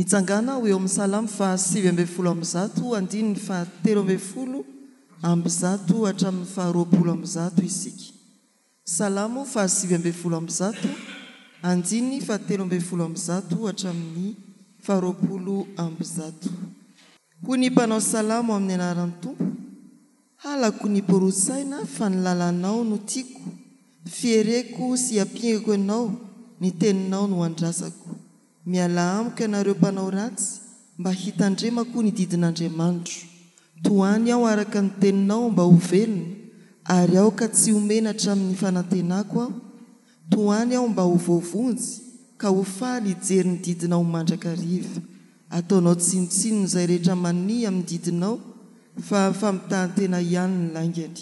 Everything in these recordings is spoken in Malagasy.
Mitsangàna ho eo amin'ny Salamo faha 119 andininy faha 113 hatramin'ny faha 120 isika. Salamo faha 119 andininy faha 113 hatramin'ny faha 120. Hoy ny mpanao salamo amin'ny anaran'ny Tompo, Halako ny porosaina fa ny lalanao no tiako, fiereko sy ampingako ianao, ny teninao no andrasako. Mialà amiko ianareo mpanao ratsy, mba hitandremako ny didin'Andriamanitro. Tohany aho araka ny teninao mba ho velona, ary aoka tsy ho menatra amin'ny fanantenako aho. Tohany aho mba ho voavonjy, ka ho faly hijery ny didinao mandrakariva. Ataonao tsinontsinona izay rehetra mania amin'ny didinao, fa famitahan-tena ihany ny laingany.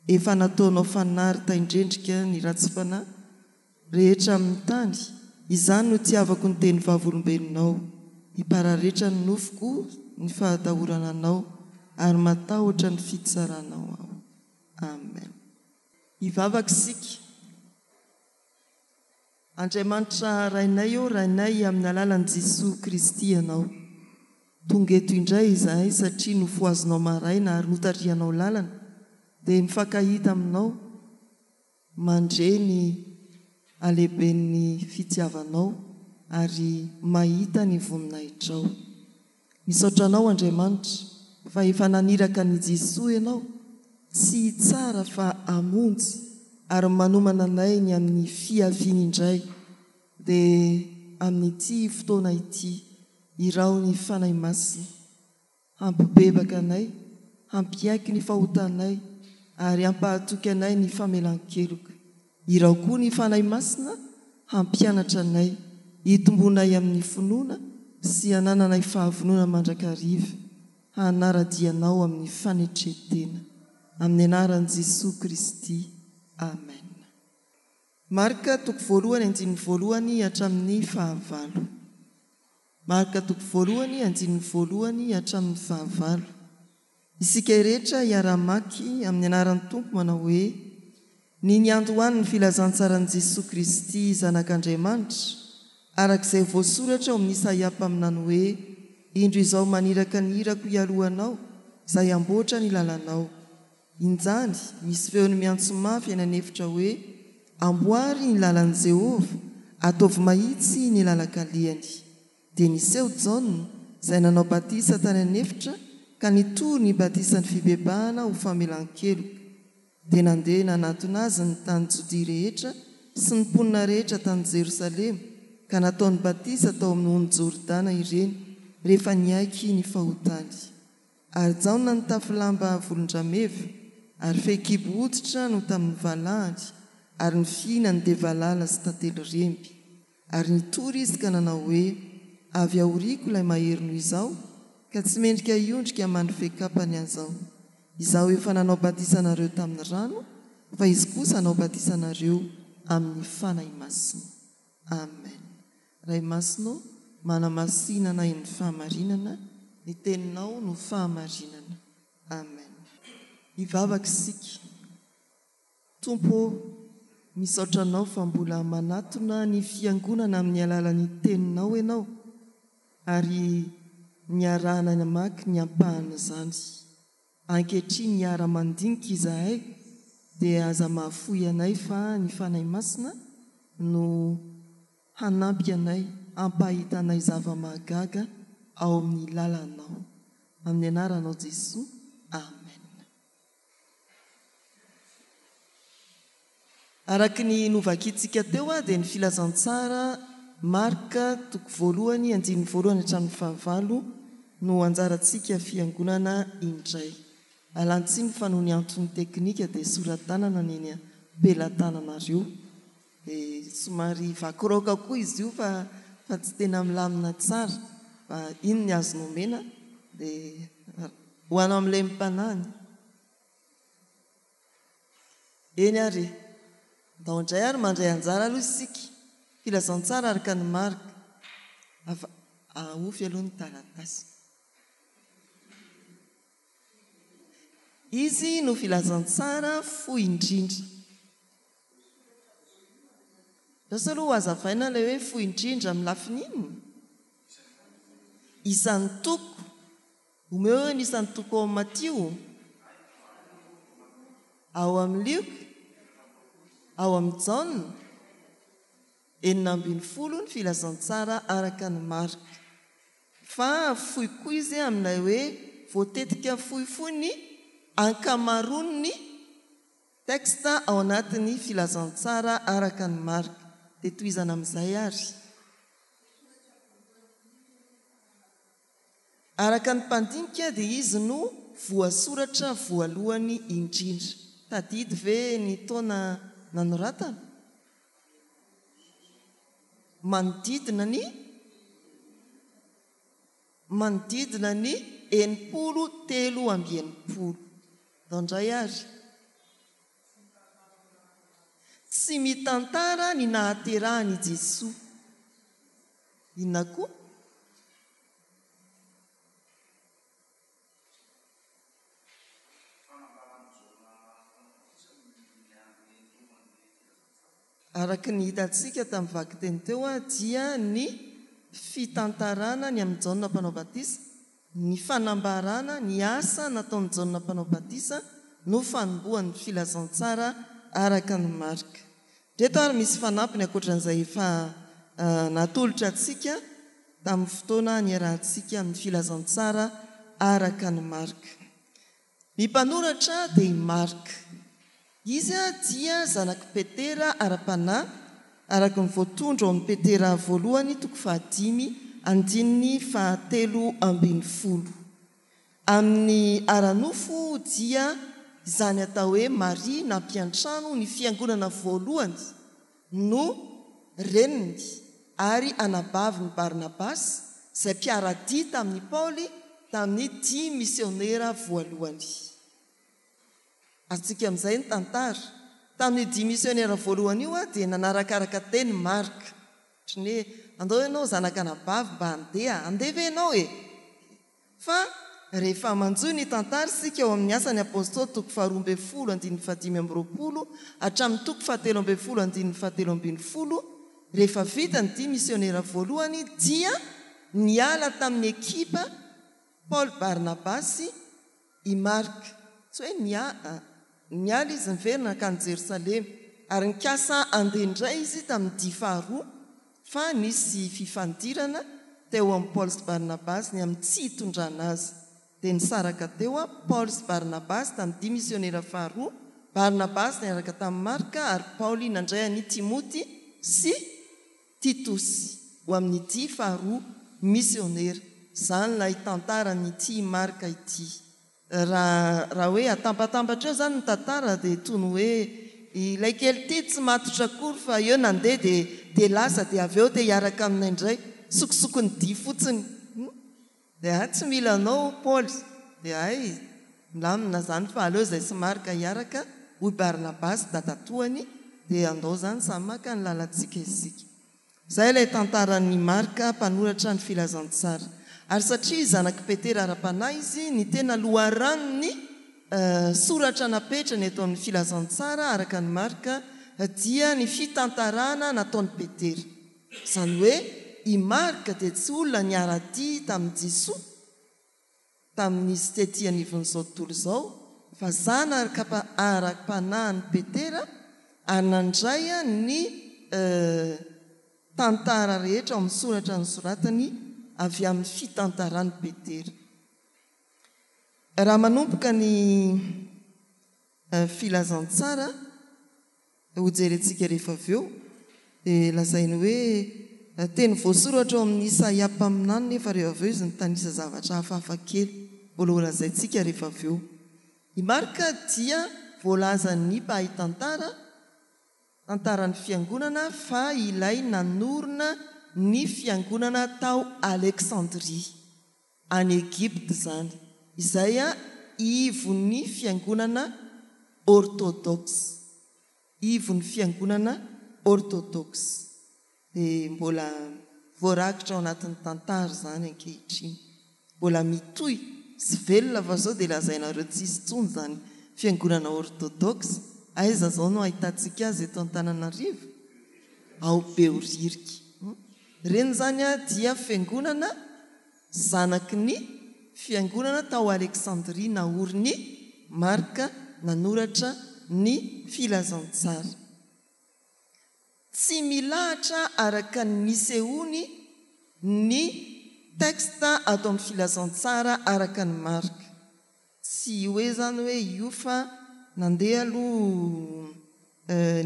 Efa nataonao fanary tain-drendrika ny ratsy fanahy rehetra amin'ny tany, izany no itiavako ny teny vavolombelonao. Mipararetra ny nofoko ny fahatahorana anao, ary matahotra ny fitsaranao aho. Amen. Hivavaka isika. Andriamanitra Rainay ô, Rainay amin'ny alalan'i Jesoa Kristy Ianao. Tonga eto indray izahay satria nofohazinao maraina ary notarihanao lalana, dia mifankahita aminao, mandre ny halehiben'ny fitiavanao ary mahita ny voninahitrao. Misaotra anao Andriamanitra fa efa naniraka an'i Jesoa ianao tsy hitsara fa hamonjy ary manomana anay ny amin'ny fiaviany indray dia amin'ity fotoana ity iraho ny Fanahy Masina hampibebaka anay hampiaiky ny fahotanay ary hampahatoky anay ny famelan-keloka Iraho koa ny Fanahy Masina hampianatra anay, hitombonay amin'ny finoana sy hanananay fahavonona mandrakariva hanara-dia Anao amin'ny fanetren-tena. Amin'ny anaran'i Jesoa Kristy. Amen. Marka toko voalohany andininy voalohany hatramin'ny fahavalo. Marka toko voalohany andininy voalohany hatramin'ny fahavalo. Isika rehetra hiara-hamaky amin'ny anaran'ny Tompo manao hoe, Ny niandohan'ny filazantsaran'i Jesoa Kristy Zanak'Andriamanitra, araka izay voasoratra ao amin'i Isaia mpaminany hoe, Indro Izaho maniraka ny irako hialoha anao, izay hamboatra ny lalanao. Injany, misy feony miantso mafy any an'efitra hoe, Amboary ny lalan'i Jehovah, ataovy mahitsy ny lalan-kalehany. Dia niseho Jaona, izay nanao batisa tany an'efitra, ka nitory ny batisan'ny fibebahana ho famelan-keloka. Dia nandeha nanatona azy ny tany Jodia rehetra sy ny mponina rehetra tany Jerosalema, ka nataony batisa tao amin'ny ony Jordana ireny, rehefa niaiky ny fahotany. Ary Jaona nitafy lamba volon-drameva, ary fehikibo hoditra no tamin'ny valahany, ary ny fihinany dia valala sy tantely remby. Ary nitory izy ka nanao hoe, Avy aoriako ilay mahery noho izaho, ka tsy mendrika hiondrika aman'ny fehikapany aza aho. Izaho efa nanao batisa anareo tamin'ny rano, fa izy kosa hanao batisa anareo amin'ny Fanahy Masina. Amen. Ray Masina ô, manamasina anay amin'ny fahamarinana, ny Teninao no fahamarinana. Amen. Hivavaka isika. Tompo ô, misaotra Anao fa mbola manatona ny Fiangonana amin'ny alalan'ny Teninao Ianao, ary niarahana namaky ny ampahan'izany. Ankehitriny hiara-mandinika izahay, dia aza mahafoy anay fa ny Fanahy Masina no hanampy anay hampahita anay zava-mahagaga ao amin'ny lalanao. Amin'ny anaranao Jesoa. Amen. Araka ny novakintsika teo dia ny filazantsara Marka toko voalohany andininy voalohany hatramin'ny fahavalo no anjarantsika fiangonana indray. Alan-tsiny fa noho ny antony teknika dia sora-tanana ny eny am-pelatananareo. Dia somary vakiraoka koa izy io fa fa tsy tena milamina tsara fa iny ny azo nomena dia ho anao amin'ilay mpanany. Eny ary e! Ndao indray ary mandray anjara aloha isika. Filazantsara araka ny Marka. Afa ahofy aloha ny taratasy. Izy no filazantsara fohy indrindra. Lasa aloha ho hazavaina ilay hoe fohy indrindra amin'ny lafiny inona? Isan'ny toko. Omeo eo ny isan'ny toko ao amin'ny Matio. Ao amin'ny Lioka. Ao amin'ny Jaona. 16 ny Filazantsara araka an'i Marka. Fa fohy koa izy amin'ilay hoe voatetika fohifohy ny ankamaroan'ny texte ao anatin'ny Filazantsara araka an'i Marka. Dia tohizana amin'izay ary. Araka ny mpandinika dia izy no voasoratra voalohany indrindra. Tadidy ve ny taona nanoratana? Manodidina ny manodidina ny 63. Ndao indray ary. Tsy mitantara ny nahaterahan' i Jesoa. Inona koa? Araka ny hitantsika tamin'ny vakiteny teo dia ny fitantarana ny amin'i Jaona Mpanao Batisa, ny fanambarana ny asa nataon'i Jaona Mpanao Batisa no fanombohan'ny filazantsara araka an'i Marka. Ireto ary misy fanampiny ankoatra an'izay efa natolotra antsika tamin'ny fotoana niarahantsika amin'ny filazantsara araka an'i Marka. Ny mpanoratra dia i Marka. Izy dia zanak'i Petera ara-panahy, araka ny voatondro ao amin'ny Petera voalohany toko fahadimy andininy fahatelo ambin'ny folo. Amin'ny ara-nofo dia izany atao hoe Maria nampiantrano ny fiangonana voalohany no reniny ary anabavin'i Barnabasy izay mpiara-dia tamin'i Paoly tamin'ny dia misionera voalohany. Azontsika amin'izay ny tantara. Tamin'io dia misionera voalohany io dia nanarakaraka teny Marka. Ohatry ny hoe, andao ianao zanak'anabavy mba handeha, handeha ve ianao e? Fa rehefa manjohy ny tantara isika ao amin'ny Asan'ny Apostoly toko faharoa ambin'ny folo andininy fahadimy amby roapolo hatramin'ny toko fahatelo ambin'ny folo andininy fahatelo ambin'ny folo, rehefa vita ny dia misionera voalohany dia niala tamin'ny ekipa Paoly Barnabasy i Marka. Tsy hoe niala izy niverina nankany Jerosalema, ary nikasa handeha indray izy tamin'ny dia faharoa, fa nisy fifandirana teo amin'i Paoly sy Barnabasy ny amin'ny tsy hitondrana azy. Dia nisaraka teo Paoly sy Barnabasy tamin'ny dia misionera faharoa, Barnabasy niaraka tamin'i Marka ary Paoly nandray an'i Timoty sy Titosy ho amin'ity faharoa misionera. Izany ilay tantaran'ity Marka ity. Raha raha hoe atambatambatra eo izany ny tantara dia toy ny hoe ilay kely ity tsy matotra akory fa eo nandeha dia dia lasa dia avy eo te hiaraka aminay indray. Sokosokon'ny dihy fotsiny. Dia hay tsy mila anao Paoly. Dia hay milamina izany fa aleo izay sy Marka hiaraka hoy Barnabasy dadatoany dia andao izany samy maka ny lalantsika isika. Izay ilay tantaran'i Marka mpanoratra ny filazantsara. Ary satria zanak'i Petera ara-panahy izy, ny tena loharanon'ny soratra napetrany eto amin'ny filazantsara araka an'i Marka dia ny fitantarana nataon'i Petera. Izany hoe i Marka dia tsy olona niara-dia tamin'i Jesoa tamin'izy tety anivon'izao tontolo izao fa zanaka ara-panahin'i Petera ary nandray ny tantara rehetra ao amin'ny soratra nosoratany avy amin'ny fitantaran'i Petera. Raha manomboka ny filazantsara Hojerentsika rehefa avy eo, dia lazainy hoe teny voasoratra ao amin'ny Isaia mpaminany nefa rehefa avy eo izy nitanisa zavatra hafahafa kely mbola holazaintsika rehefa avy eo. I Marka dia voalazan'ny mpahay tantara, tantaran'ny fiangonana fa ilay nanorina ny fiangonana tao Aleksandria, any Egypta izany, izay ivon'ny fiangonana Orthodoxe, ivon'ny fiangonana Orthodoxe, dia mbola voarakitra ao anatin'ny tantara izany ankehitriny. Mbola mitohy sy velona fa sao dia lazainareo tsisy intsony izany fiangonana Orthodoxe, aiza izao no ahitantsika azy eto Antananarivo? Ao Behoririka. Ireny izany dia fiangonana. zanaky ny fiangonana tao Aleksandria naorin'i Marka nanoratra ny Filazantsara. Tsy milahatra araka ny nisehoany ny texte ato amin'ny Filazantsara araka an'i Marka. Tsy hoe izany hoe io fa nandeha aloha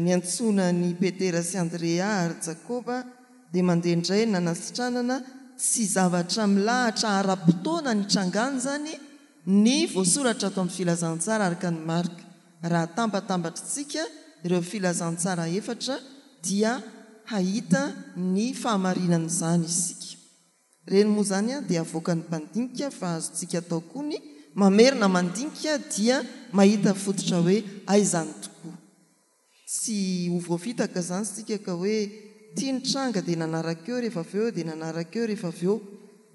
niantsoana an'i Petera sy Andrea ary Jakoba dia mandeha indray nanasitranana, tsy zavatra milahatra ara-potoana nitrangany izany ny voasoratra ato amin'ny Filazantsara araka an'i Marka. Raha atambatambatritsika ireo filazantsara efatra dia hahita ny fahamarinan'izany isika. Ireny moa izany dia avoakan'ny mpandinika fa azontsika atao koa ny mamerina mandinika dia mahita fototra hoe hay izany tokoa. Tsy ho voafitaka izany isika ka hoe ity nitranga dia nanaraka eo rehefa avy eo dia nanaraka eo rehefa avy eo.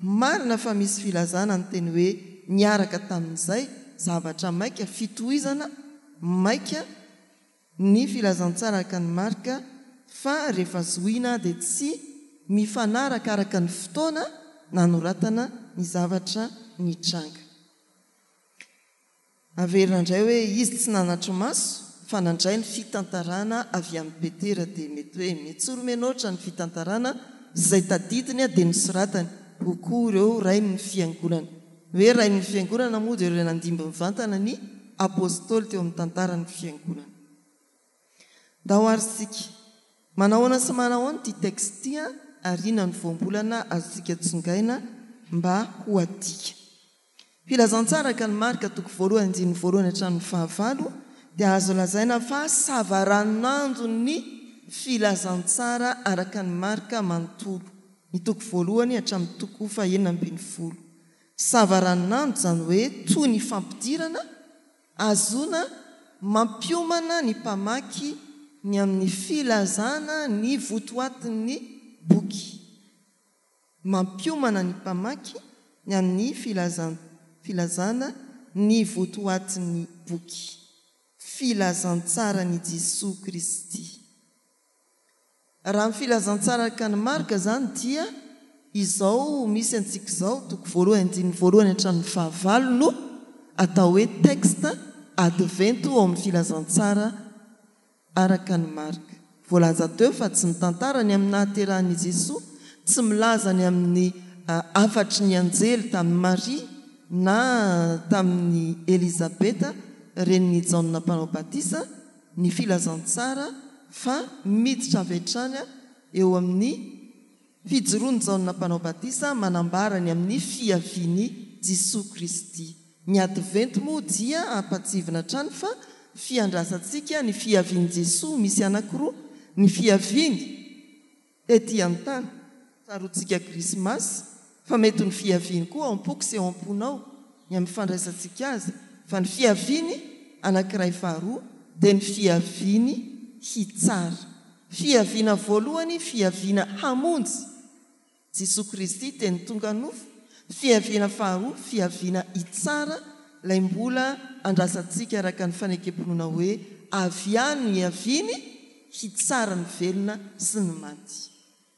Marina fa misy filazana ny teny hoe niaraka tamin'izay zavatra maika fitohizana maika ny filazantsara araka an'i Marka fa rehefa zohiana dia tsy mifanaraka araka ny fotoana nanoratana ny zavatra nitranga. Averina indray hoe izy tsy nanatri-maso fa nandray ny fitantarana avy amin'i Petera dia mety hoe mitsoro-menoatra ny fitantarana izay tadidiny dia nosoratany ho koa ireo rain'ny fiangonana. Ny hoe rain'ny fiangonana moa dia ireo nandimby mivantana ny Apostoly teo amin'ny tantaran'ny fiangonana. Ndao ary isika. Manahoana sy manahoana ity texte ity an, ary inona no voambolana azontsika tsongaina mba ho adika. Filazantsara araka an'i Marka toko voalohany andininy voalohany hatramin'ny fahavalo dia azo lazaina fa savaranonandon'ny filazantsara araka an'i Marka manontolo, ny toko voalohany hatramin'ny toko fahenina ambin'ny folo. Savaranonando izany hoe toy ny fampidirana ahazoana mampiomana ny mpamaky ny amin'ny filazana ny votoatin'ny boky. Mampiomana ny mpamaky ny amin'ny filazana ny votoatin'ny boky. Filazantsaran'i Jesoa Kristy. Raha ny filazantsara araka an'i Marka izany dia izao misy antsika izao, toko voalohany andininy voalohany hatramin'ny fahavalo no atao hoe texte advento ao amin'ny filazantsara Araka an'i Marka. Voalaza teo fa tsy mitantara ny amin'ny nahaterahan'i Jesoa, tsy milaza ny amin'ny hafatry ny anjely tamin'i Maria na tamin'i Elizabeta renin'i Jaona Mpanao Batisa ny filazantsara fa miditra avy hatrany eo amin'ny Fijoroan'i Jaona Mpanao Batisa manambara ny amin'ny fiavian'i Jesoa Kristy. Ny Advento moa dia ampahatsiahivina hatrany fa fiandrasantsika ny fiavian'i Jesoa misy anankiroa, ny fiaviany ety an-tany, tsaroantsika Krismasy, fa mety ho ny fiaviany koa ao am-poko sy ao am-ponao, ny amin'ny fandraisantsika azy, fa ny fiaviany anankiray faharoa dia ny fiaviany hitsara. Fiaviana voalohany, fiaviana hamonjy, Jesoa Kristy Teny tonga nofo, fiaviana faharoa, fiaviana hitsara, ilay mbola andrasantsika araka ny fanekem-pinoana hoe avy any no hiaviany hitsara ny velona sy ny maty.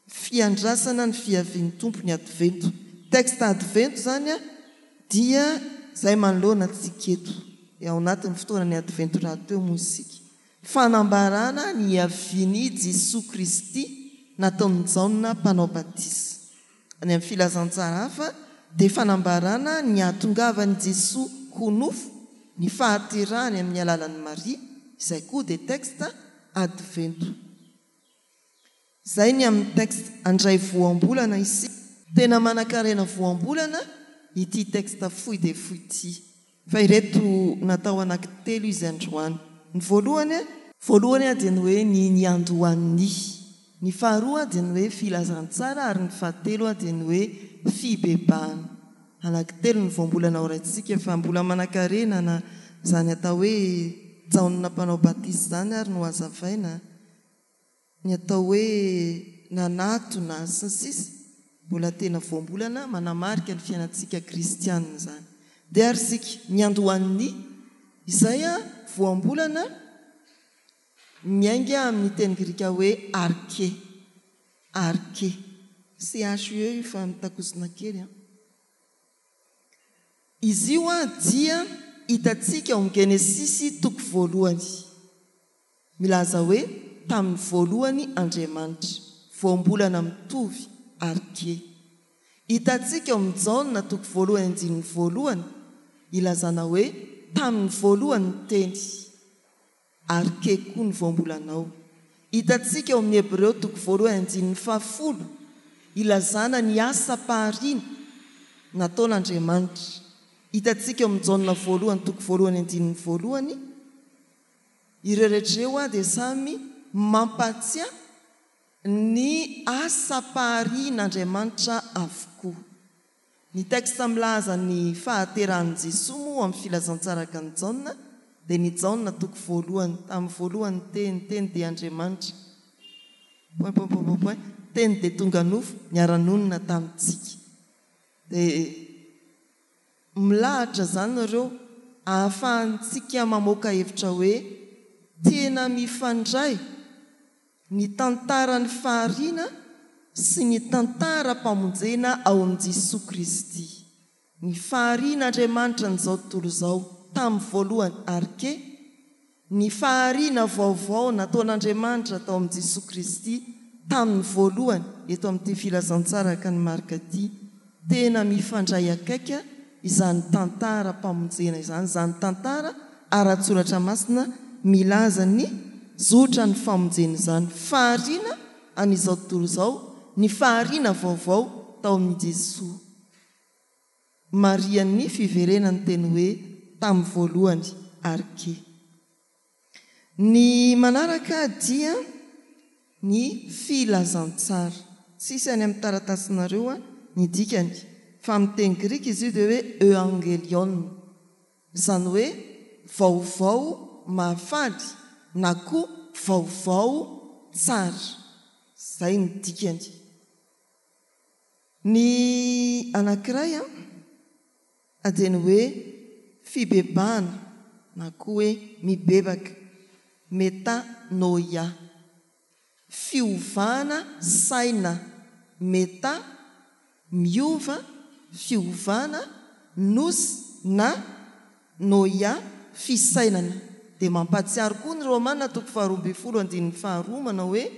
Fiandrasana ny fiavian'ny Tompo ny Advento. Texte Advento izany dia izay manoloana antsika eto. Ao anatin'ny fotoanan'ny Advento rahateo moa isika. Fanambarana ny hiavian'i Jesoa Kristy nataon'i Jaona Mpanao Batisa. Any amin'ny filazantsara hafa dia fanambarana ny hahatongavan'i Jesoa ho nofo, ny fahaterahany amin'ny alalan'i Maria, izay koa dia texte Advento. Izay ny amin'ny texte handray voambolana isika. Tena manankarena voambolana ity texte fohy dia fohy ity. Fa ireto natao anankitelo izy androany. Ny voalohany. Voalohany dia ny hoe ny niandohan'ny. Ny faharoa dia ny hoe filazantsara ary ny fahatelo dia ny hoe fibebahana. Anankitelo ny voambolana horaintsika fa mbola manankarena na izany atao hoe Jaona mpanao batisa izany ary no hazavaina. ny atao hoe nanatona sy ny sisa Mbola tena voambolana manamarika ny fiainantsika kristiana izany. Dia ary isika, niandohan'ny, izay voambolana miainga amin'ny teny grika hoe arche, arche, CHE io fa mitakozona kely an. Izy io dia hitantsika ao amin'ny Genesisy toko voalohany. Milaza hoe tamin'ny voalohany Andriamanitra, voambolana mitovy, arche. Hitantsika ao amin'ny Jaona toko voalohany andininy voalohany, ilazana hoe tamin'ny voalohany ny Teny. Arche koa ny voambolanao. Hitantsika ao amin'ny Hebreo toko voalohany andininy fahafolo, ilazana ny asam-pahariana nataon'Andriamanitra. Hitantsika ao amin'ny Jaona voalohany toko voalohany andininy voalohany, ireo rehetra ireo dia samy mampahatsiahy ny asam-paharian'Andriamanitra avokoa. Ny texte milaza ny fahaterahan'i Jesoa moa amin'ny filazantsara araka an'i Jaona dia ny Jaona toko voalohany, tamin'ny voalohany ny Teny, ny Teny dia Andriamanitra, point point point point point, Teny dia tonga nofo, niara-nonina tamintsika. Dia milahatra izany ireo ahafahantsika mamoaka hevitra hoe tena mifandray Ny tantaran'ny fahariana sy ny tantaram-pamonjena ao amin'i Jesoa Kristy. Ny faharian'Andriamanitra an'izao tontolo izao tamin'ny voalohany arke, ny fahariana vaovao nataon'Andriamanitra tao amin'i Jesoa Kristy tamin'ny voalohany eto amin'ity filazantsara araka an'i Marka ity. Tena mifandray akaiky izany tantaram-pamonjena izany, izany tantara ara-tsoratra masina milaza ny zotran'ny famonjena izany, fahariana an'izao tontolo izao, ny fahariana vaovao tao amin'i Jesoa. Marihan'ny fiverenan'ny teny hoe tamin'ny voalohany, arche. Ny manaraka dia ny filazantsara. Tsisy any amin'ny taratasinareo ny dikany, fa amin'ny teny grika izy io dia hoe euangelion, izany hoe vaovao mahafaly na koa vaovao tsara. Izay no dikany. Ny anankiray dia ny hoe fibebahana na koa hoe mibebaka, metanoia. Fiovana saina, meta, miova, fiovana, nous na noia, fisainana. Dia mampahatsiaro koa ny Romana toko faharoa ambin'ny folo andininy faharoa manao hoe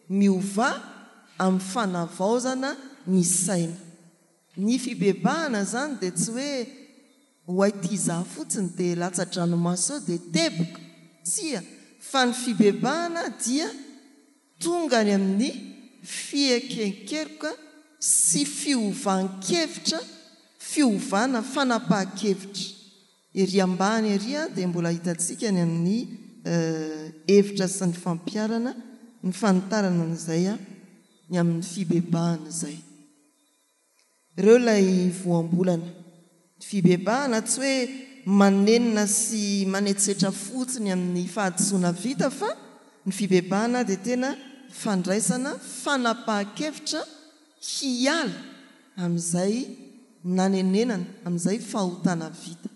miovà amin'ny fanavaozana ny saina. Ny fibebahana izany dia tsy hoe ho hay tia za fotsiny dia latsa-dranomaso eo dia teboka, tsia, fa ny fibebahana dia tonga any amin'ny fieken-keloka sy fiovan-kevitra, fiovana fanapahan-kevitra. Ery ambany ery dia mbola hitantsika ny amin'ny hevitra sy ny fampiharana ny fanitarana an'izay ny amin'ny fibebahana izay. Ireo ilay voambolana. Ny fibebahana tsy hoe manenina sy manetsetra fotsiny amin'ny fahadisoana vita fa ny fibebahana dia tena fandraisana fanapahan-kevitra hiala amin'izay nanenenana, amin'izay fahotana vita.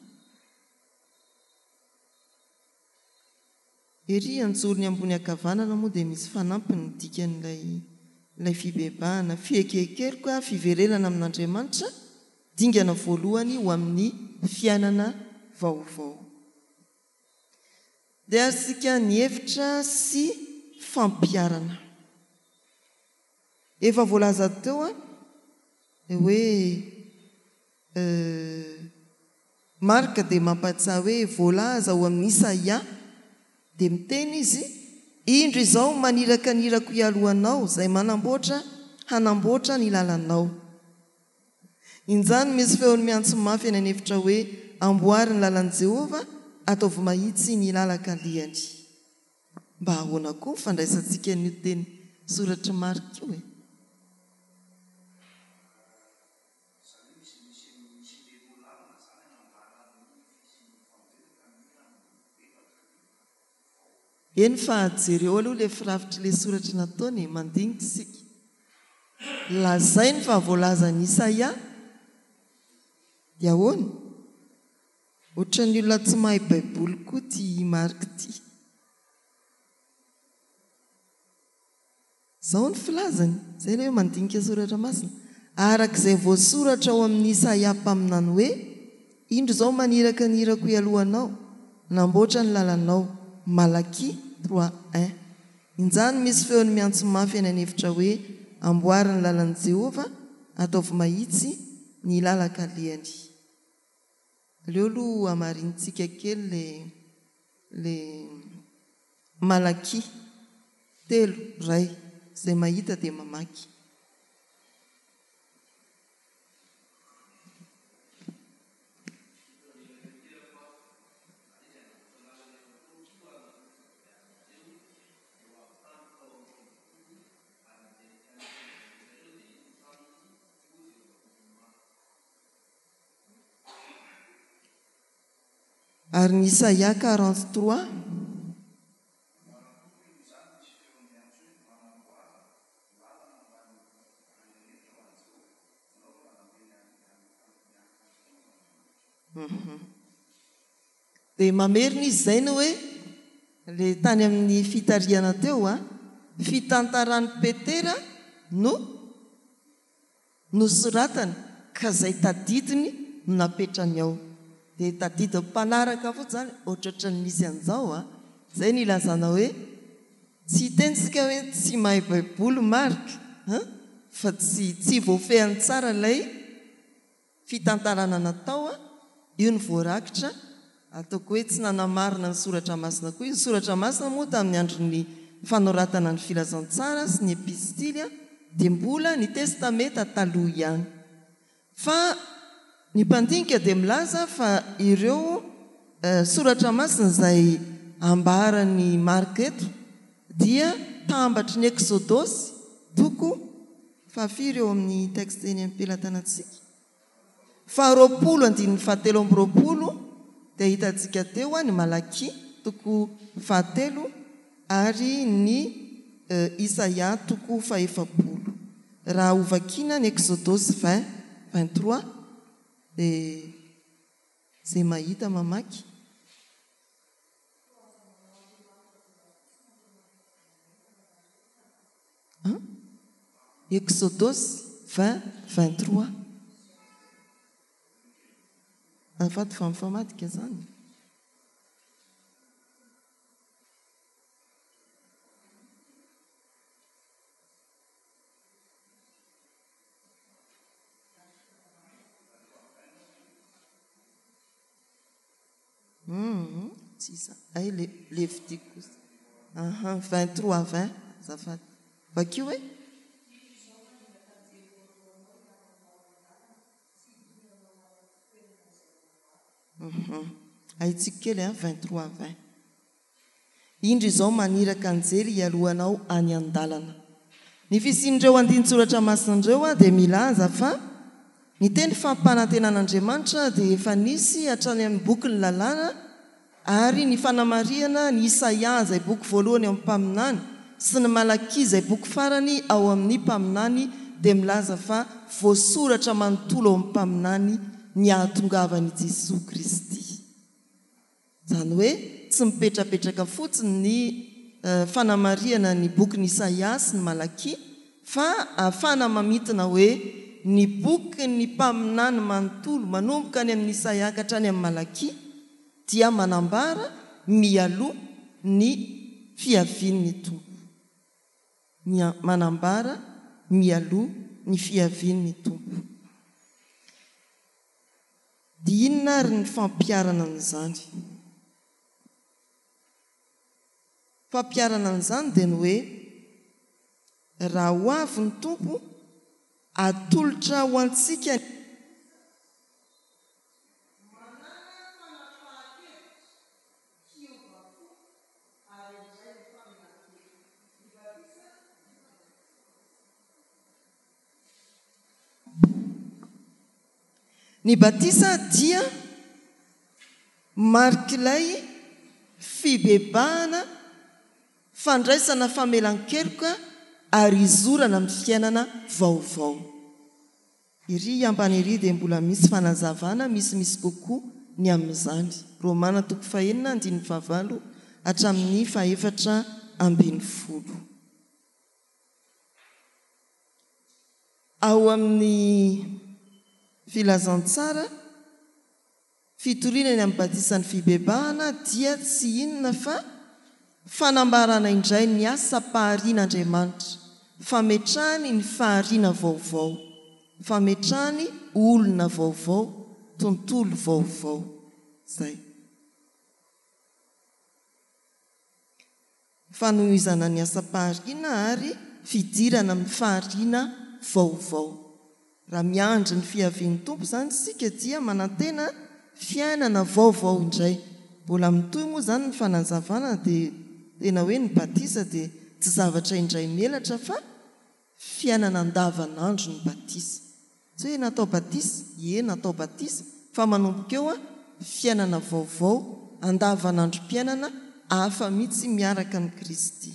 Ery anjorony ambony ankavanana moa dia misy fanampiny ny dikan'ilay ilay fibebahana, fiekekeroka, fiverenana amin'Andriamanitra, dingana voalohany ho amin'ny fiainana vaovao. Dia azontsika ny hevitra sy fampiharana. Efa voalaza teo hoe Marka dia mampahatsiahy hoe voalaza ao amin'ny Isaia, dia miteny izy, Indro izao maniraka ny irako hialoha anao, izay manamboatra hanamboatra ny lalanao. Injany misy feon'ny miantso mafy any an'efitra hoe, Amboary ny lalan'i Jehovah, ataovy mahitsy ny lalan-kalehany. Mba ahoana koa ny fandraisantsika an'io teny soratr'i Marka io e? Izany hoe misy misy misy mialoha lalana izany hanambara ny fisian'ny famonjena ka mila mibebaka ny vao. Eny fa jereo aloha ilay firafitr'ilay soratra nataony e, mandinika isika. Lazainy fa voalazan'i Isaia dia ahoana? Ohatran'ny olona tsy mahay baiboly koa ity Marc ity. Izao ny filazany, izay ilay hoe mandinika soratra masina, araka izay voasoratra ao amin'i Isaia mpaminany hoe, Indro izao maniraka ny irako hialoha anao, hanamboatra ny lalanao. Malakia 3, 1. Injany misy feon'ny miantso mafy any an'efitra hoe, Amboary ny lalan'i Jehovah, ataovy mahitsy ny lalan-kalehany. Aleo aloha hamarinintsika kely le le Malakia telo, iray. Izay mahita dia mamaky. Ary ny Isaia 43. Dia mamerina izy izay ny hoe, ilay tany amin'ny fitarihana teo an, fitantaran'i Petera no nosoratany ka izay tadidiny no napetrany ao. Dia tadidin'ny mpanaraka fotsiny izany, ohatrohatran'ny misy an'izao an. Izay no ilazana hoe tsy hiteny isika hoe tsy mahay baiboly Marc an, fa tsy tsy voafehiny tsara ilay fitantarana natao an, io no voarakitra, ataoko hoe tsy nanamarina ny soratra masina koa izy, ny soratra masina moa tamin'ny andron'ny fanoratana ny filazantsara sy ny epistily an, dia mbola ny testameta taloha ihany. Fa ny mpandinika dia milaza fa ireo soratra masina izay ambaran'i Marka eto dia tambatry ny Eksodosy toko fahafiry eo amin'ny texte eny am-pelatanantsika? Faharoapolo andininy fahatelo amby 20 dia hitantsika teo ny Malakia toko fahatelo ary ny Isaia toko fahefapolo. Raha hovakiana ny Eksodosy 20, 23 dia izay mahita mamaky. An? Eksodosy 20, 23. Azafady fa mifamadika izany. Hum tsy iza hay le Levitique kosa. Aha, 23 20 azafady. Vakio e. Hum ahitsiko kely an, 23 20. Indro izao maniraka anjely hialoha anao any an-dalana. Ny fisian'ireo andinin-tsoratra masina ireo dia milaza fa ny teny fampanantenan'Andriamanitra dia efa nisy hatrany amin'ny bokin'ny Lalàna ary ny fanamarihana ny Isaia izay boky voalohany ao amin'ny mpaminany sy ny Malakia izay boky farany ao amin'ny mpaminany dia milaza fa voasoratra manontolo ao amin'ny mpaminany ny hahatongavan'i Jesoa Kristy. Izany hoe tsy mipetrapetraka fotsiny ny fanamarihana ny bokin'i Isaia sy ny Malakia fa ahafahana mamintina hoe ny bokin'ny mpaminany manontolo manomboka any amin'i Isaia ka hatrany amin'i Malakia dia manambara mialoha ny fiavian'ny Tompo. Manambara mialoha ny fiavian'ny Tompo. Dia inona ary ny fampiharana an'izany? Fampiharana an'izany dia ny hoe, raha ho avy ny Tompo, atolotra ho antsika ny. Manàna fanapahan-kevitra hiova fo ary handray ny famelan-keloka. Ny batisa Ny batisa dia marik'ilay fibebahana, fandraisana famelan-keloka ary hizorana amin'ny fiainana vaovao. Ery ambany ery dia mbola misy fanazavana misimisy kokoa ny amin'izany. Romana toko fahenina andininy fahavalo hatramin'ny fahefatra ambinifolo. Ao amin'ny Filazantsara. Fitoriana ny amin'ny batisan'ny fibebahana dia tsy inona fa fanambarana indray ny asam-paharian'Andriamanitra, fametrahany ny fahariana vaovao, fametrahany olona vaovao, tontolo vaovao. Izay. Fanohizana ny asam-pahariana ary fidirana amin'ny fahariana vaovao. Raha miandry ny fiavian'ny Tompo izany isika dia manantena fiainana vaovao indray. Mbola mitohy moa izany ny fanazavana dia tena hoe ny batisa dia tsy zavatra indray mielatra fa Fiainana andavanandro ny batisa. Tsy hoe natao batisa, ie natao batisa, fa manomboka eo an, fiainana vaovao, andavanandrom-piainana hafa mihitsy miaraka amin'i Kristy.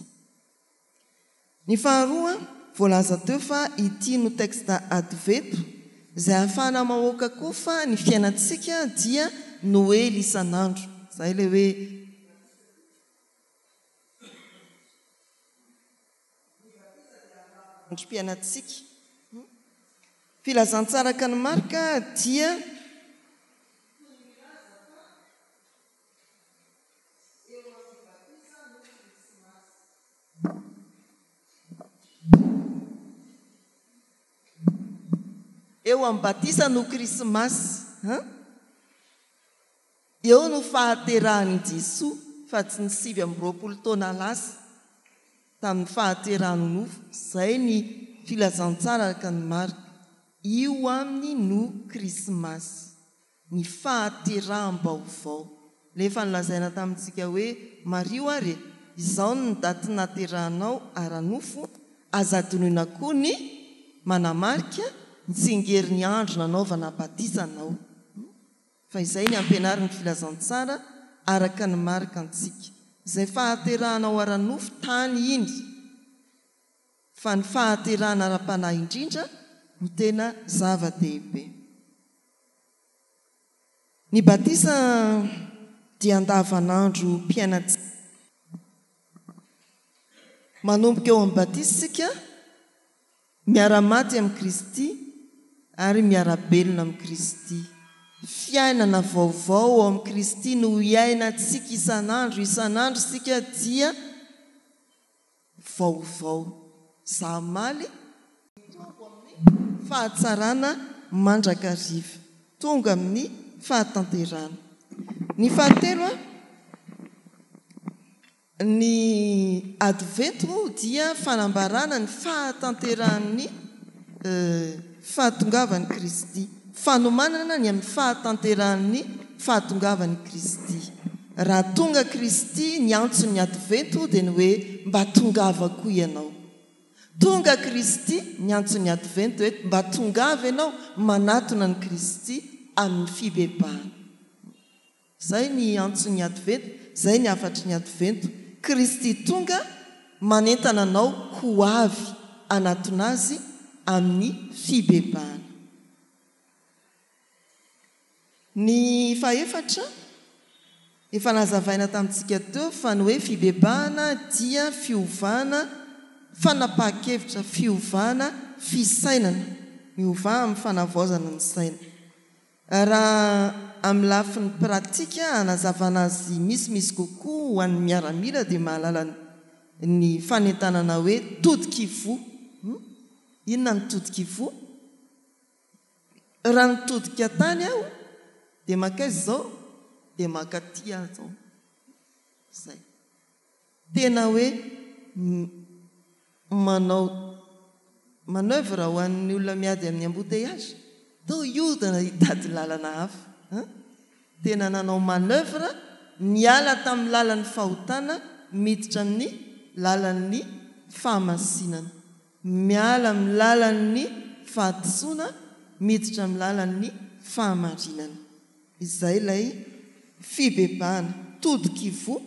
Ny faharoa, voalaza teo fa ity no texte adveto, izay ahafahana mahoaka koa fa ny fiainantsika dia Noely isan'andro. Izay ilay hoe. Ny batisa dia andavanandrom-piainantsika. Filazantsara araka an'i Marka dia toy ny milaza fa eo amin'ny batisa no Krismasy. Eo amin'ny batisa no Krismasy. Eo no fahaterahan'i Jesoa fa tsy ny 29 taona lasa tamin'ny fahaterahany nofo, izay ny filazantsara araka an'i Marka. Io aminy no Krismasy, ny fahateraham-baovao. Ilay efa nolazaina tamintsika hoe, Mariho ary e, izao ny daty nahaterahanao ara-nofo, aza adinoina koa ny manamarika ny tsingerin'ny andro nanaovana batisa anao. Fa izay ny ampianarin'ny filazantsara araka ny marika antsika. Izay fahaterahanao ara-nofo tany iny, fa ny fahaterahana ara-panahy indrindra no tena zava-dehibe. Ny batisa dia andavanandrom-piainantsika. Manomboka eo amin'ny batisa isika. Miara-maty amin'i Kristy ary miara-belona amin'i Kristy. Fiainana vaovao ao amin'i Kristy no iainantsika isan'andro, isan'andro isika dia vaovao. Za omaly, mitombo amin'ny fahatsarana mandrakariva, tonga amin'ny fahatanterahana. Ny fahatelo, Ny Advento dia fanambarana ny fahatanterahan'ny fahatongavan'i Kristy, fanomanana ny amin'ny fahatanterahan'ny fahatongavan'i Kristy. Raha tonga Kristy, ny antson'ny Advento dia ny hoe mba tongava koa ianao. Tonga Kristy, ny antson'ny Advento hoe mba tongava ianao manatona an'i Kristy amin'ny fibebahana. Izay ny antson'ny Advento, izay ny hafatry ny Advento. Kristy tonga manentana anao ho avy hanatona Azy amin'ny fibebahana. Ny fahefatra, efa nazavaina tamintsika teo fa ny hoe fibebahana dia fiovana fanapahan-kevitra, fiovana fisainana, miovà amin'ny fanavaozana ny saina. Raha amin'ny lafiny pratika hanazavana azy misimisy kokoa ho an'ny miaramila dia mahalala ny fanentanana hoe todik'ivoho. Inona ny todik'ivoho? Raha nitodika tany aho dia mankaiza izao? Dia mankaty aho izao. Izay. Tena hoe manao manoeuvre ho an'ny olona miady amin'ny embouteillage? Tao hiodina hitady lalana hafa an! Tena nanao manoeuvre niala tamin'ny lalan'ny fahotana miditra amin'ny lalan'ny fahamasinana. Miala amin'ny lalan'ny fahadisoana miditra amin'ny lalan'ny fahamarinana. Izay ilay fibebahana, todik'ivoho.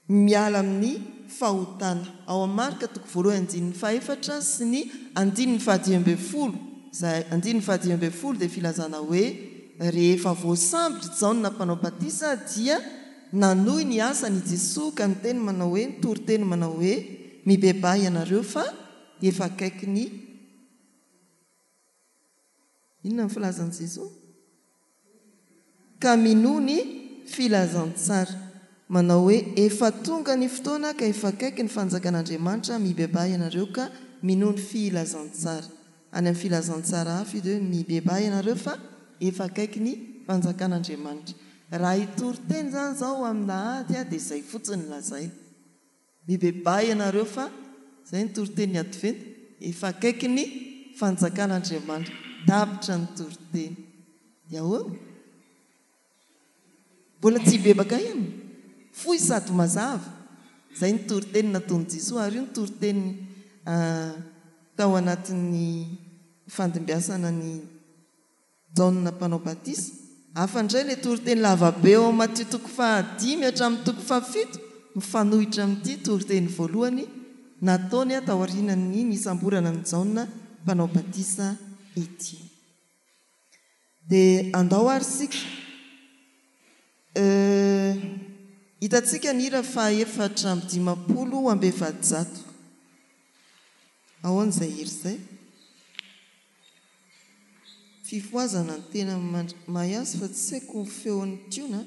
Miala amin'ny fahotana. Ao amin'ny Marka toko voalohany andininy fahefatra sy ny andininy fahadimy ambin'ny folo, izay andininy fahadimy ambin'ny folo dia filazana hoe rehefa voasambotra i Jaona mpanao batisa dia nanohy ny asany i Jesoa ka niteny manao hoe, nitory teny manao hoe, Mibebaha ianareo fa efa akaiky ny Inona ny filazan'i Jesoa? Ka minoa ny filazantsara. Manao hoe, Efa tonga ny fotoana ka efa akaiky ny fanjakan'Andriamanitra, mibebaha ianareo ka minoa ny filazantsara. Any amin'ny filazantsara hafa io dia hoe mibebaha ianareo fa efa akaiky ny fanjakan'Andriamanitra. Raha hitory teny izany izao amin'ny lahady dia izay fotsiny no lazaina. Mibebaha ianareo fa, izay ny toritenin'ny Adventa, efa akaiky ny fanjakan'Andriamanitra. Tapitra ny toriteny. Dia ahoana? Mbola tsy hibebaka ihany? Fohy sady mazava. Izay ny toriteny nataon'i Jesoa ary io ny toriteny tao anatin'ny fandimbiasana an'i Jaona Mpanao Batisa. Hafa indray ilay toriteny lavabe ao amin'ny Matio toko fahadimy hatramin'ny toko fahafito, mifanohitra amin'ity toriteny voalohany nataony taorian'ny nisamborana an'i Jaona Mpanao Batisa ity. Dia andao ary isika eh, hitantsika ny hira faha 454. Ahoana izay hira izay? Fifohazana no tena mahay azy fa tsy haiko ny feon'ny tiona a!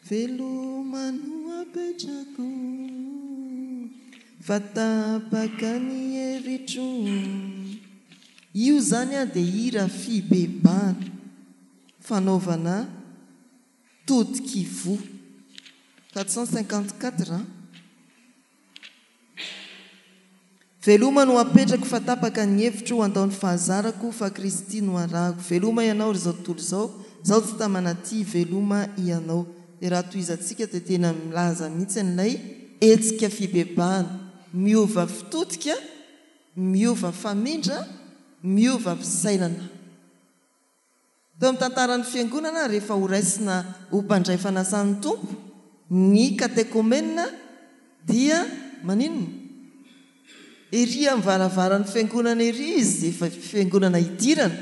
Veloma no apetrako fa tapaka ny heritro. Io izany dia hira fibebahana, fanaovana todikivoho. 454 an. Veloma no apetrako fa tapaka ny hevitro handao ny fahazarako fa Kristy no arahako veloma ianao ry zao tontolo izao zaho tsy tamana aty veloma ianao dia raha tohizantsika dia tena milaza mihitsy an'ilay hetsika fibebahana miova fitodika miova famindra miova fisainana Teo amin'ny tantaran'ny Fiangonana, rehefa horaisina ho mpandray fanasan'ny Tompo ny katekomena dia maninona? Ery amin'ny varavaran'ny Fiangonana ery izy, efa Fiangonana idirana,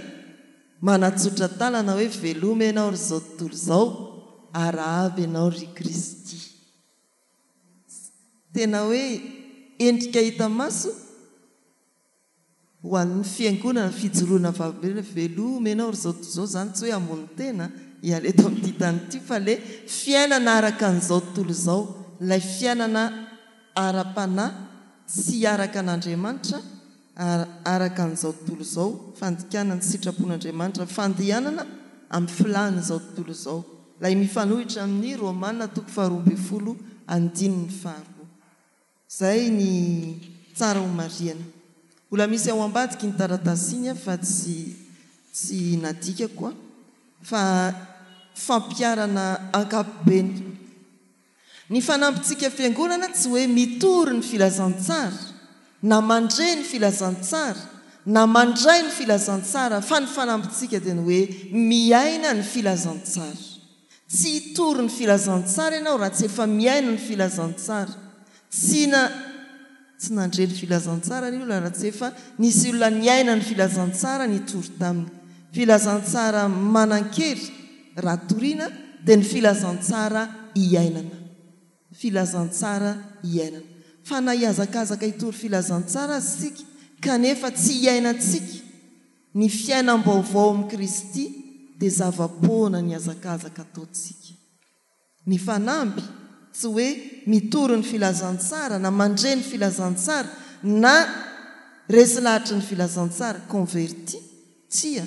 manatsotra tanana hoe veloma ianao ry izao tontolo izao, arahaba ianao ry Kristy. Tena hoe endrika hita maso. Ho an'ny fiangonana, fijoroana vavolombelona, veloma ianao ry zao tontolo izao, izany tsy hoe hamono tena hiala eto amin'ity tany ity fa ilay fiainana araka an'izao tontolo izao, ilay fiainana ara-panahy tsy araka an'Andriamanitra araka an'izao tontolo izao, fandikana ny sitrapon'Andriamanitra, fandehanana amin'ny filàn'izao tontolo izao, ilay mifanohitra amin'ny Romana toko faharoa ambin'ny folo andininy faharoa. Zay ny tsara ho marihana. Mbola misy ao ambadiky iny taratasy iny fa tsy tsy nadikako an. Fa fampiharana ankapobeny. Ny fanampintsika fiangonana tsy hoe mitory ny filazantsara na mandre ny filazantsara na mandray ny filazantsara fa ny fanampintsika dia ny hoe miaina ny filazantsara. Tsy hitory ny filazantsara ianao raha tsy efa miaina ny filazantsara. Tsy na tsy nandre ny filazantsara ny olona raha tsy efa nisy olona niaina ny filazantsara nitory taminy. Filazantsara manan-kery raha toriana dia ny filazantsara iainana. Filazantsara iainana. Fa na hihazakazaka hitory filazantsara aza isika kanefa tsy iainantsika Ny fiainam-baovao amin'i Kristy dia zava-poana ny hazakazaka ataontsika. Ny fanamby, tsy hoe mitory ny filazantsara na mandre ny filazantsara na resy lahatry ny filazantsara, converti, tsia,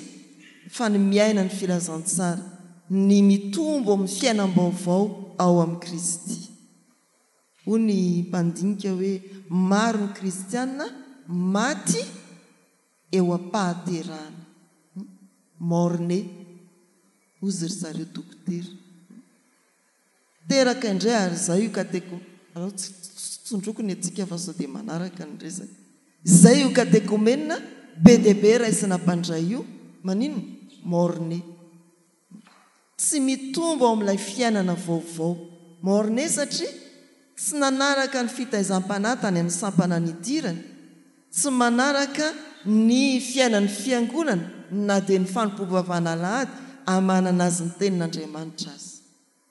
fa ny miaina ny filazantsara, ny mitombo amin'ny fiainam-baovao ao amin'i Kristy. Hoy ny mpandinika hoe maro ny kristiana maty eo am-pahaterahana. Mort-né, hozy ry zareo dokotera. Teraka indray ary izay io kateko, aleo tsy tsondroko ny antsika fa sao dia manaraka ny resaka. Izay io katekomena be dia be raisina mpandray io, maninona? Mort-né. Tsy mitombo ao amin'ilay fiainana vaovao. Mort-né satria tsy nanaraka ny fitaizam-panahy tany amin'ny sampana nidirany, tsy manaraka ny fiainan'ny fiangonana na dia ny fanompoam-pivavahana alahady amanana azy ny tenin'Andriamanitra aza.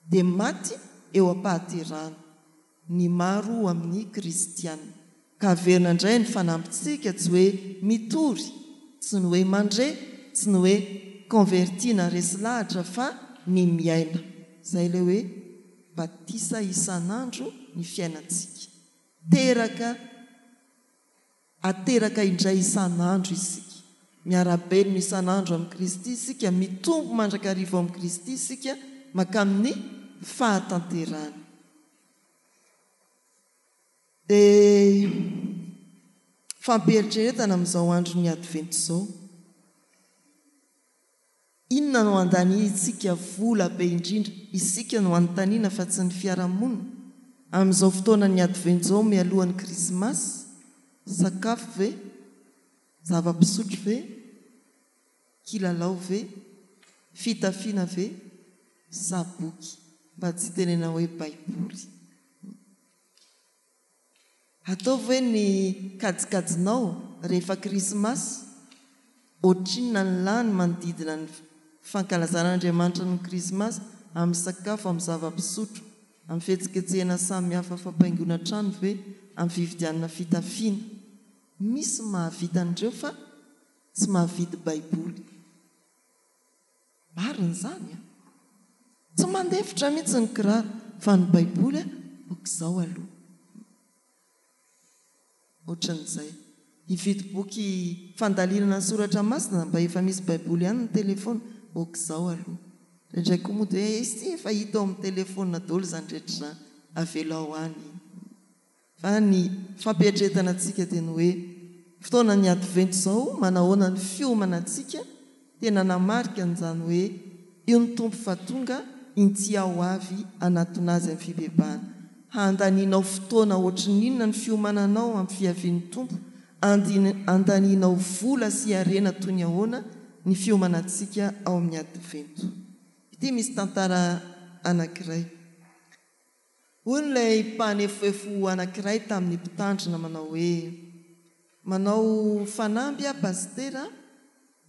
Dia maty eo am-pahaterahana. Ny maro amin'ny kristiana. Ka averina indray ny fanampintsika tsy hoe mitory, tsy ny hoe mandre, tsy ny hoe converti na resy lahatra fa ny miaina. Izay ilay hoe batisa isan'andro ny fiainantsika. Teraka Ateraka indray isan'andro isika. Miara-belona isan'andro amin'i Kristy isika, mitombo mandrakariva ao amin'i Kristy isika mankamin'ny fahatanterahana. Dia fampieritreretana amin'izao andron'ny Advento izao. Inona no andaniantsika vola be indrindra? Isika no anontaniana fa tsy ny fiarahamonina. Amin'izao fotoanan'ny Advento izao mialohan'ny Krismasy, sakafo ve? Zava-pisotro ve? Kilalao ve? Fitafiana ve? Sa boky? Mba tsy hitenenana hoe Baiboly. Ataovy hoe ny kajikajinao rehefa krismasy, ohatrinona ny lany manodidina ny fankalazana an'Andriamanitra ny krismasy amin'ny sakafo, amin'ny zava-pisotro, amin'ny fihetsiketsehana samihafa fampaingoana trano ve, amin'ny fividianana fitafiana. Misy mahavita an'ireo fa tsy mahavidy baiboly. Marina izany an! Tsy mandefitra mihitsy ny kiraro fa ny baiboly an oak'izao aloha. Ohatran'izay. Hividy boky fandalinana ny soratra masina mba efa misy baiboly ihany ny telephone, oak'izao aloha. Indraindray koa moa dia hoe izy ity efa hita ao amin'ny telephone daholo izany rehetra izany, avelao any iny. Fa ny fampietretana antsika dia ny hoe fotoanan'ny advento izao manahoana ny fiomanantsika tena namarika an'izany hoe io ny Tompo fa tonga inty aho avy hanatona azy amin'ny fibebahana. Handanianao fotoana ohatrin'ny inona ny fiomananao amin'ny fiavian'ny Tompo, andanianao vola sy harena toy ny ahoana ny fiomanantsika ao amin'ny advento. Ity misy tantara anankiray. Hoy ilay mpanefoefo anankiray tamin'ny mpitandrina manao hoe, Manao fanamby aho Pasitera,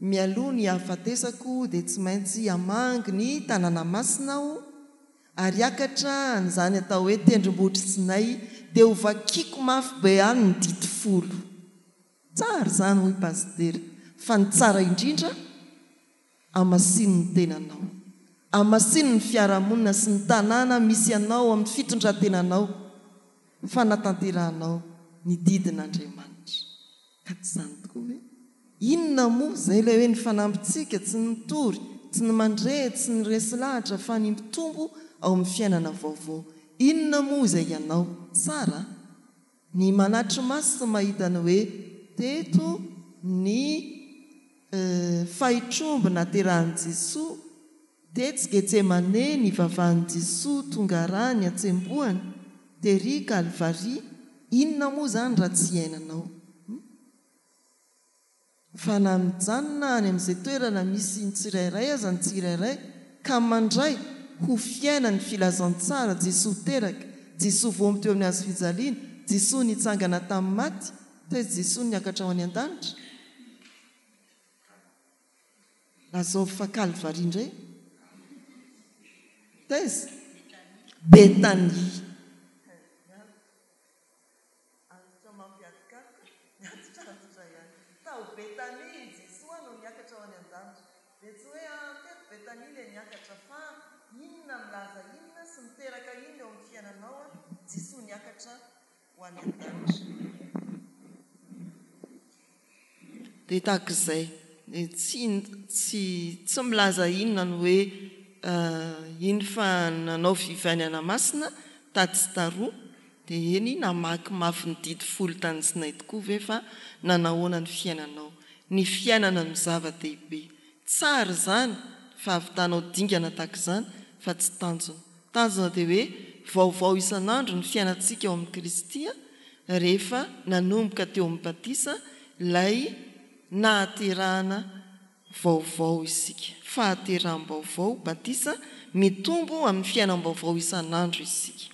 mialoha ny hahafatesako dia tsy maintsy hamangy ny tanàna masina aho ary hiakatra an'izany atao hoe tendrombohitr'i Sinay dia ho vakiako mafy be any ny didy folo. Tsara izany hoy Pasitera, fa ny tsara indrindra Hamasino ny tenanao. Hamasino ny fiarahamonina sy ny tanàna misy anao amin'ny fitondran-tenanao, fanatanterahanao ny didin'Andriamanitra. Ka tsy izany tokoa ve? Inona moa izay ilay hoe ny fanambintsika, tsy ny mitory, tsy ny mandre, tsy ny resy lahatra fa ny mitombo ao amin'ny fiainana vaovao. Inona moa izay ianao? Tsara an! Ny manatri-maso sy mahita ny hoe teto ny fahitromby naterahan'i Jesoa, tetsy Getsemane nivavahan'i Jesoa tonga rà ny hatsembohany, tery Kalvary, inona moa izany raha tsy iainanao? Fa na mijanona any amin'izay toerana misy ny tsirairay aza ny tsirairay ka mandray ho fiaina ny filazantsara, Jesoa teraka, Jesoa voambo teo amin'ny hazo fijaliana, Jesoa nitsangana tamin'ny maty, taiza Jesoa niakatra ho any an-danitra? Lazao fa Kalvary indray? Taiza? Betania. Antitra mampiady karoka, ny antitra antitra ihany. Tao Betania i Jesoa no niakatra ho any an-danitra. Dia tsy hoe ah teto Betania ilay niakatra fa inona milaza inona sy miteraka inona eo amin'ny fiainanao ah Jesoa niakatra ho any an-danitra. Dia tahaka izay. Dia tsy tsy tsy milaza inona ny hoe iny fa nanao fivainana masina tatsy sy taroa. Dia eny, namaky mafy ny didy folo tany Sinay tokoa ve fa nanahoana ny fiainanao? Ny fiainana no zava-dehibe. Tsara izany fahavitanao dingana tahaka izany fa tsy tanjona. Tanjona dia hoe vaovao isan'andro ny fiainantsika ao amin'i Kristy rehefa nanomboka teo amin'ny batisa ilay nahaterahana vaovao isika. Fahateraham-baovao, batisa, mitombo amin'ny fiainam-baovao isan'andro isika.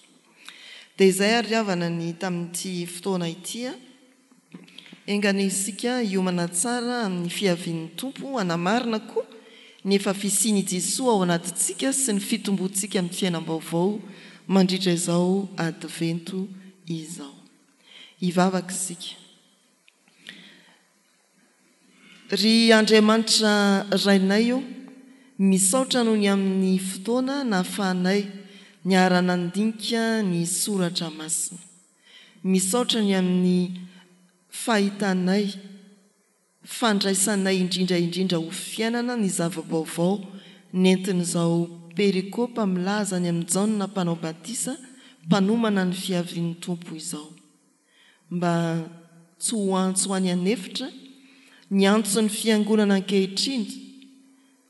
Dia izay ary ry havana ny tamin'ity fotoana ity. Enga anie isika hiomana tsara amin'ny fiavian'ny Tompo hanamarina koa ny efa fisian'i Jesoa ao anatintsika sy ny fitomboantsika amin'ny fiainam-baovao mandritra izao Advento izao. Hivavaka isika. Ry Andriamanitra Rainay ô, Misaotra noho ny amin'ny fotoana nahafahanay niara-nandinika ny soratra masina. Misaotra ny amin'ny fahitanay, fandraisanay indrindra indrindra ho fiainana ny zava-baovao nentin'izao perikopa milaza ny amin'i Jaona Mpanao Batisa mpanomana ny fiavian'ny Tompo izao. Mba tsy ho antso any an'efitra ny antson'ny Fiangonana ankehitriny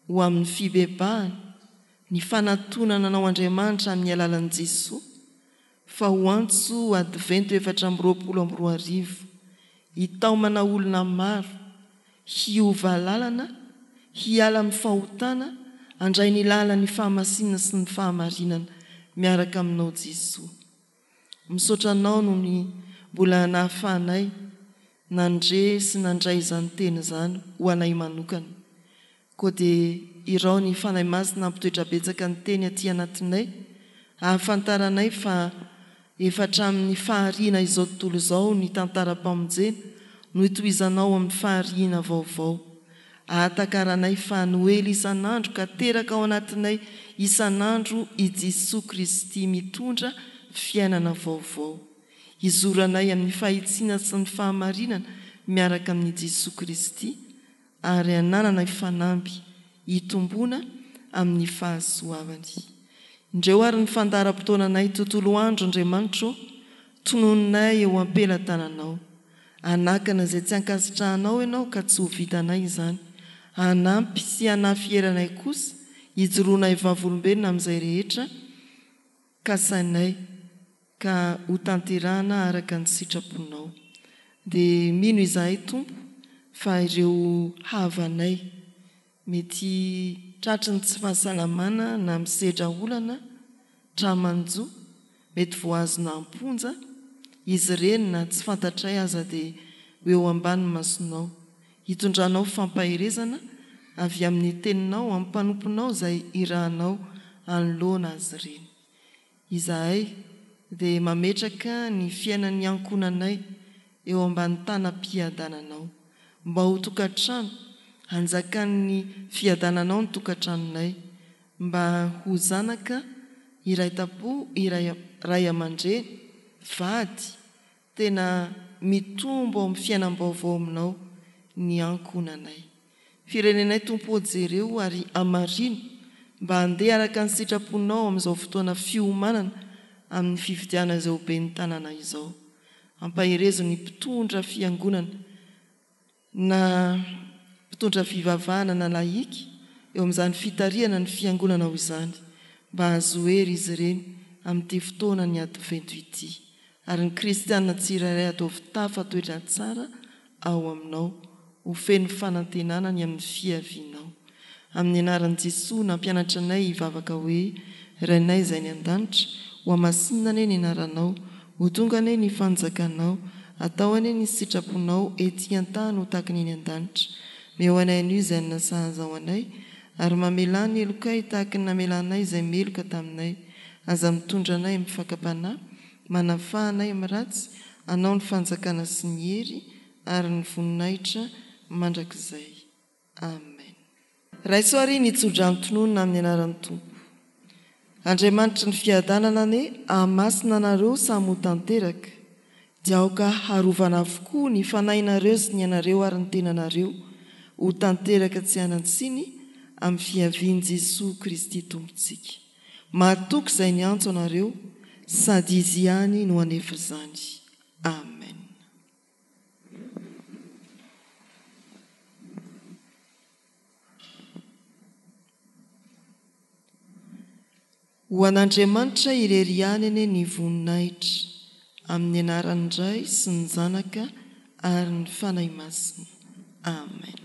ho amin'ny fibebahana, ny fanatonana anao Andriamanitra amin'ny alalan'i Jesoa, fa ho antso Advento 2024 hitaomana olona maro hiova lalana, hiala amin'ny fahotana, handray ny lalan'ny fahamasinana sy ny fahamarinana miaraka aminao Jesoa. Misaotra anao noho ny mbola nahafahanay nandre sy nandray izany teny izany ho anay manokana. Koa dia iraho ny Fanahy Masina hampitoetra betsaka ny teny aty anatinay hahafantaranay fa efa hatramin'ny fahariana izao tontolo izao ny tantaram-pamonjena no itohizanao amin'ny fahariana vaovao. Ahatakaranay fa Noely isan'andro ka teraka ao anatinay isan'andro i Jesoa Kristy mitondra fiainana vaovao. Hizoranay amin'ny fahitsiana sy ny fahamarinana miaraka amin'i Jesoa Kristy ary hanananay fanamby hitomboana amin'ny fahasoavany. Indreo ary ny fandaharam-potoananay tontolo andro Andriamanitra ô, tononinay eo am-pelatananao. Hanakana izay tsy ankasitrahanao ianao ka tsy ho vitanay izany. Hanampy sy hanafy hery anay kosa hijoroanay vavolombelona amin'izay rehetra kasainay ka hotanterahana araka ny sitraponao. Dia mino izahay Tompo fa ireo havanay mety tratry ny tsy fahasalamana na misedra olana tra-manjo, mety voahazona am-ponja, izy ireny na tsy fantatray aza dia ho eo ambany masonao, hitondranao fampaherezana avy amin'ny teninao amin'ny mpanomponao izay irahanao hanoloana azy ireny. Izahay dia mametraka ny fiainan'ny ankohonanay eo ambany tanam-piadananao. Mba ho tokantrano hanjakan'ny fiadananao ny tokantranonay, mba ho zanaka iray tampo, iray ray aman-dreny, vady, tena mitombo ao amin'ny fiainam-baovao aminao ny ankohonanay. Firenenay Tompo ô jereo ary hamarino mba handeha araka ny sitraponao amin'izao fotoana fiomanana amin'ny fifidianana izao ben'ny tanàna izao. Ampaherezo ny mpitondra fiangonana na mpitondra fivavahana na lahika eo amin'izany fitarihana ny fiangonana izany mba hahazo hery izy ireny amin'ity fotoanan'ny advento ity. Ary ny kristiana tsirairay ataovy tafa toetra tsara ao aminao, ho feno fanantenana ny amin'ny fiavianao. Amin'ny anaran'i Jesoa nampianatra anay hivavaka hoe, Rainay izay any an-danitra, hohamasinina anie ny anaranao, ho tonga anie ny fanjakanao, atao anie ny sitraponao ety an-tany ho tahaka ny eny an-danitra. Meo anay anio izay hanina sahaza ho anay, ary mamelà ny helokay tahaka ny namelanay izay meloka taminay. Aza mitondra anay amin'ny fakam-panahy, Manafaha anay amin'ny ratsy, Anao ny fanjakana sy ny hery ary ny voninahitra mandrakizay. Amen. Raiso àry ny tsodrano tononina amin'ny anaran'ny Tompo. Andriamanitry ny fiadanana anie hahamasina anareo samy ho tanteraka, dia aoka harovana avokoa ny fanahinareo sy ny ainareo ary ny tenanareo ho tanteraka tsy hanan-tsiny amin'ny fiavian'i Jesoa Kristy Tompontsika. Mahatoky izay niantso anareo sady Izy ihany no hanefa izany. Amen. Ho an'Andriamanitra irery ihany anie ny voninahitra, amin'ny anaran'ny Ray sy ny Zanaka ary ny Fanahy Masina. Amen.